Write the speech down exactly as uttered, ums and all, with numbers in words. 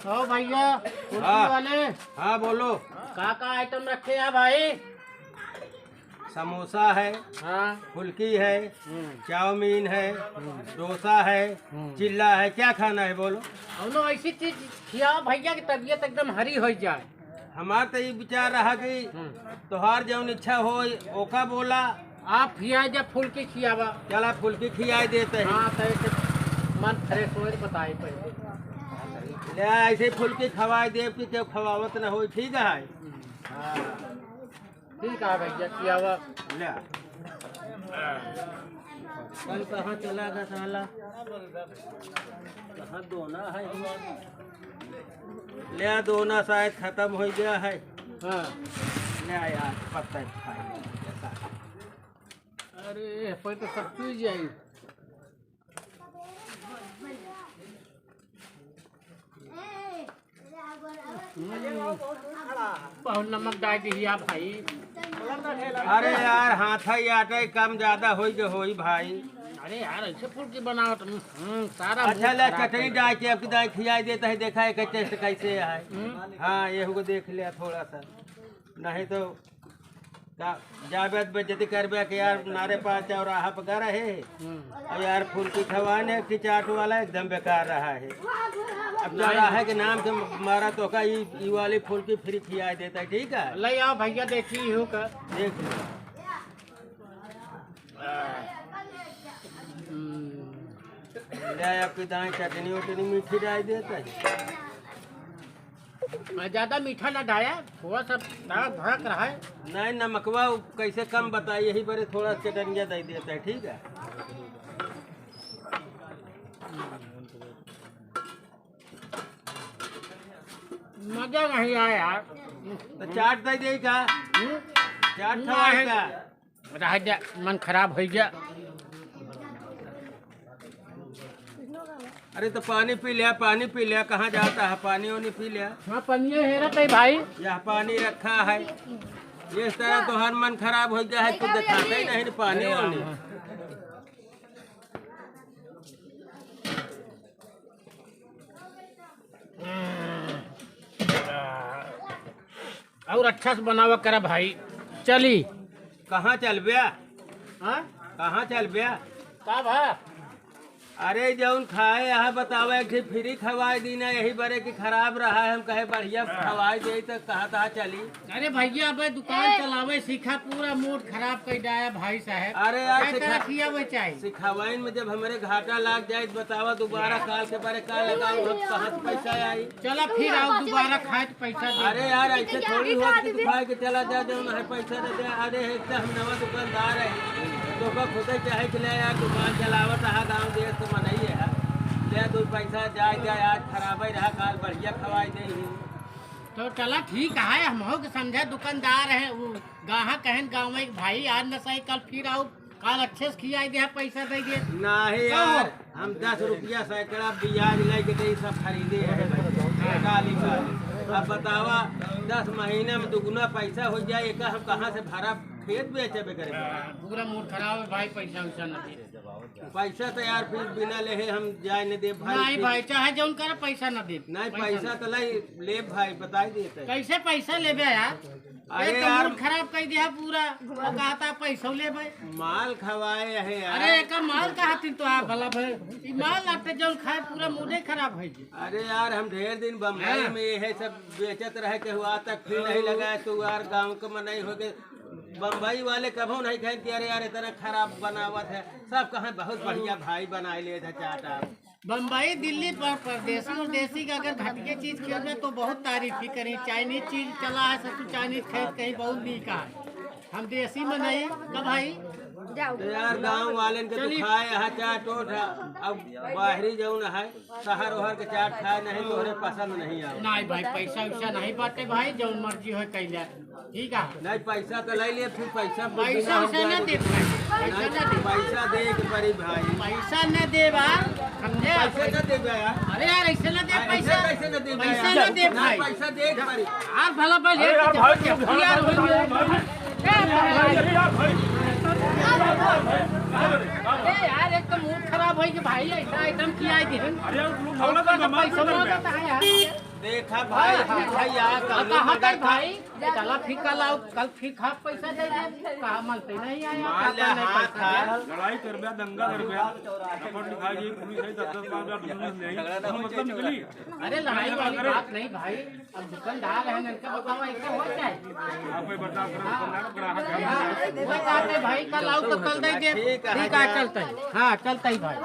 ओ भैया, कुल्फी हाँ। वाले। हाँ, बोलो। का का आइटम रखे हैं भाई? समोसा है, हाँ। फुल्की है, हम्म। चाउमीन है, हम्म। डोसा है, हम्म। चिल्ला है। क्या खाना है, बोलो? कौनो ऐसी चीज खियाओ भैया कि तबीयत एकदम हरी होइ जाए। हमार तो ई विचार रहा कि हम्म। तोहार जौन इच्छा होय, ओका बोला। आप खिया जा, फुल्की खियावा। चला, फुल्की खियाई देते हैं। हाँ, तो ऐसे मन फ्रेश होए, बताई पहले। ले, ऐसे फुल्की खवाई देब कि केहू खवावत न होई, ठीक है? हम्म। हाँ। ठीक है भैया, खियावा। ले। कल कहाँ चला गया साला? कहाँ दोना है? ले आ, दोना शायद खत्म हो गया है। हाँ। ले आ यार, पत्ता खाए। अरे, कोई तो सब चीज जाई। हम्म, बहुत नमक डाल दिया भाई। अरे यार, हाथ ही आटे, कम ज्यादा होई के होई भाई। अरे यार, ऐसे फुल्की बनावत, हम्म, सारा अच्छा, मूड ले, खराब चटनी कर डाल के, अब दाई खियाई देता है, देखा है कि टेस्ट कैसे है। हम्म। हाँ, यहू को देख लिया थोड़ा सा, नहीं तो का जाबे त बेइज्जती करबे कि यार नारे पार चौराहा पर गा रहे। हम्म। और यार फुल्की खवाने की चाट वाला एकदम बेकार रहा है। अब चौराहे के नाम से मारा तो का ई, ई वाली फुल्की फ्री खिया देता है, ठीक है? ले आओ भैया, देखी हो का। देख लो। हम्म। ले आपकी दाई चटनी उटनी मीठी डाल देता है। आ, ज्यादा मीठा ना डाया, थोड़ा सा दाल भड़क रहा है। नहीं, नमकवा कैसे कम बताई, यही बरे थोड़ा चटनिया दे देता है, ठीक है? मजा नहीं आया यार। तो चाट दे दे का? हम्म? चाट नहीं। खवाए का? रह जा, मन खराब हो गया। अरे तो पानी पी लिया, पानी पी लिया, कहाँ जाता है? पानी वानी पी लिया। हाँ, पानी हेरत है भाई। यह पानी रखा है, इस तरह तो हर मन खराब हो गया है, कुछ दिखाता ही नहीं पानी वानी। और अच्छा से बनावा करा भाई। चली। कहाँ चलब्या? हाँ? कहाँ चलब्या? का भा? अरे जौन खाए यहाँ बतावा, एक ठे फ्री खवाए दीना, यही बरे की खराब रहा है, हम कहे बढ़िया खवाए दे तो कहाँ तहाँ चली। अरे भैया, अबे दुकान चलावे सीखा, पूरा मूड खराब कर डाया भाई साहब। अरे यार, कै तरह सिखा-, खियावे चाही। सिखावाइन में जब हमरे घाटा लाग जाए तो बतावा, दोबारा काल के बारे का लगाओ, हम कहाँ से पैसा आई? चला फिर आओ दोबारा खाए तो पैसा दे। अरे यार, ऐसे थोड़ी हो कि तू खाए के चला जा, जौन है पैसा दे दे। अरे एक तो हम नवा दुकानदार है, तो का खुदे चाहे के ले यार, दुकान चलावत है, गाँव देश तो मनई है, ले दो पैसा जाए जाए, आज खराब ही रहा, काल बढ़िया खवाई दे ही। तो चला ठीक है, हमहू के समझा दुकानदार है, वो गाहक कहन गाँव में एक भाई, आज न सही कल फिर आओ, काल अच्छे से खियाई दे, पैसा दे दे। नहीं का हो? यार, हम दस रुपया सैकड़ा ब्याज लेके तो ये सब खरीदे हैं भाई, काली काली। अब बतावा, दस महीना में दुगुना पैसा हो जाए, एक हम कहाँ से भरा, खेत बेचे बे करे। हाँ, पूरा मूड खराब है भाई, पैसा वैसा न दे। पैसा तो यार फिर बिना लेहे हम जाए न देब भाई। नहीं भाई, चाहे जौन करे, पैसा न देब। नहीं, पैसा पैसा न तो लाई लेब भाई, बताई देते। कैसे पैसा लेबे यार? अरे एक तो यार। मूड खराब कर दिया पूरा, वो कहता पैसा लेबे। माल खवाए है यार। अरे एका माल कहा तीन तो आप भला भाई, ई माल लगते जौन खाए पूरा मूडे खराब है जी। अरे यार, हम ढेर दिन बम्बई हाँ। में ये है सब बेचत रहे के हुआ तक फिर नहीं लगा, तो यार गाँव के मनई हो गए। बम्बई वाले कभो नहीं कहें कि अरे यार इतना खराब बनावत है, सब कहें बहुत बढ़िया भाई बनाए ले था चाट आप। बम्बई, दिल्ली, पर-, परदेसी उरदेसी के अगर घटिया चीज खियावे तो बहुत तारीफ ही करी। चाइनीज चीज चला है, ससुर चाइनीज खाए कहीं बहुत नीक है। हम देसी मनई का भाई। तो यार गाँव वालन के चली। दुखाए यहाँ चाट ओट है, अब बाहरी जौन है शहर ओहर के चाट खाए नहीं, तोहरे पसंद नहीं आवे। नहीं भाई, पैसा वैसा नहीं बाटे भाई, जौन मर्जी हो कैले। ठीक है। नहीं, पैसा तो ले लिए, फिर पैसा पैसा वैसा ना दे भाई, पैसा ना दे। पैसा दे के पड़ी भाई। पैसा ना दे बा, समझे? पैसा ना दे बा यार। अरे यार, ऐसे ना दे अरे पैसा। ऐसे कैसे ना दे बा पैसा यार? ना दे ना, भाई। पैसा दे के पड़ी। यार भला भाई, अरे यार, भाई, यार, भाई, भाई, ए, भाई, भाई, यार, भाई। ए, यार, एक भाई, भाई, ऐसा आइटम किया है दिन। अरे, लोग और बोला था, कल जमा पैसा कर दे। मांगता है यार। देखा भाई, हाँ, हाँ। देखा यार, अब कल कहाँ तक भाई? चला फिर कल आओ, कल फिर खाप पैसा दे दे। कहाँ मांगते नहीं आया, मान कहाँ ले, नहीं हाँ, पैसा था। दिया? लड़ाई कर बे, दंगा कर बे। रिपोर्ट लिखा जी, पुलिस है, दस दस बार पुलिस नहीं। झगड़ा ना हो, मतलब निकली। अरे, लड़ाई वाली बात नहीं भाई, अब दुकानदार है, इनका बतावा, ऐसा हो जाए। आप कोई बर्दाश्त करो, दुकानदार, ग्राहक है। हाँ, कोई बात नहीं भाई, कल आओ तो कल दे दे। ठीक है, ठीक है, चलता है। हाँ, चलता है भाई।